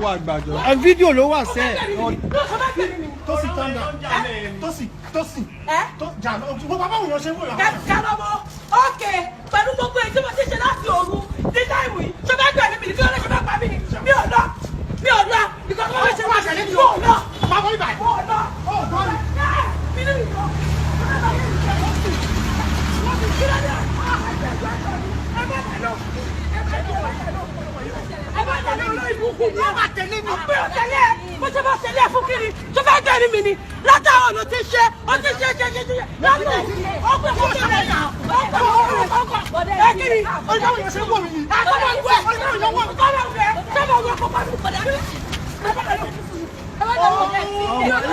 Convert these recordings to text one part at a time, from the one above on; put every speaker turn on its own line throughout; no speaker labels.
wà gbàjọ.
Ẹ fídíò ló wà sẹ́.
Tosin, calm down. Tosin, Tosin.
Ẹ?
Jà gbogbo báwo yàn ṣe ń wò yàn.
Kàlọ́mọ, ókè, pẹ̀lú gbogbo èyí tí mo ti ṣe láti òru ní táìmù yìí, ṣé fẹ́ gbẹ̀mí mi ní? Kí ló dé? Ṣe fẹ́ pa mí ni? Mi ò lọ, mi ò lọ, ìkọ́ tó fẹ́ ṣe wá ṣẹlẹ̀, mi ò lọ.
Máa bọ́ ibà.
Mo ò lọ.
Ó gbọ́ mi.
Mi ní ìlọ. Kí ló dé? Ẹ má dà lọ. Ẹ má dà lọ, olórí burúkú ni.
Wọ́n máa tẹ̀lé mi.
Pé o tẹ̀lé ẹ, mo ṣe máa tẹ̀lé ẹ fún kiri? Tó fẹ́ gbẹ̀rí mi ni? Látàwọn ló ti ṣe, ó ti ṣe ṣe ṣe ṣe látọ̀ ó pè kó tẹ̀lé ẹ, ó pè kó tẹ̀lé ẹ kiri.
Ó ní báwo yàn ṣe ń wò mí ni.
Ẹ kọ́ máa gbẹ, kọ́ máa gbẹ, ṣé máa wọ kó pa mí padà?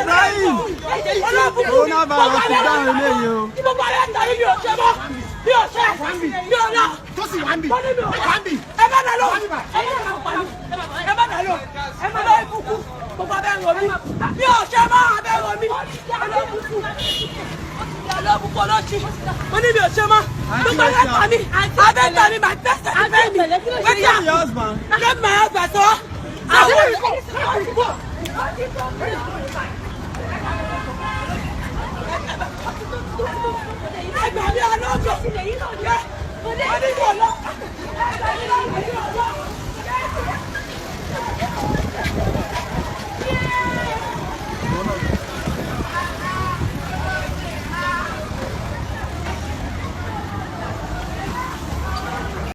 Ibrahim, coronavirus ti dáhùn eléyìí o.
Gbogbo ayé ta ni mi ò ṣe mọ́, mi ò ṣe, mi ò lọ.
Tosin, wà ń bì.
Wọ́n ní mi ò
Wà ń bì.
Ẹ má dà lọ, ẹ má dà lọ, ẹ má lọ ibùkún. Gbogbo abẹ́ ń wọ mi, mi ò ṣe mọ́, abẹ́ ń wọ mi. Olóbùkún, olóbùkún, olóṣì. Mo ní mi ò ṣe mọ́. Gbogbo abẹ́ ta mi, abẹ́ ta mi, my best friend mi. Wetin?
Your husband.
Get my husband sọ. Àwọn ẹgbẹ́ mi ọlọ́gbọ̀n. Mo ní mi ò lọ. Ẹgbẹ́ mi ọlọ́gbọ̀n.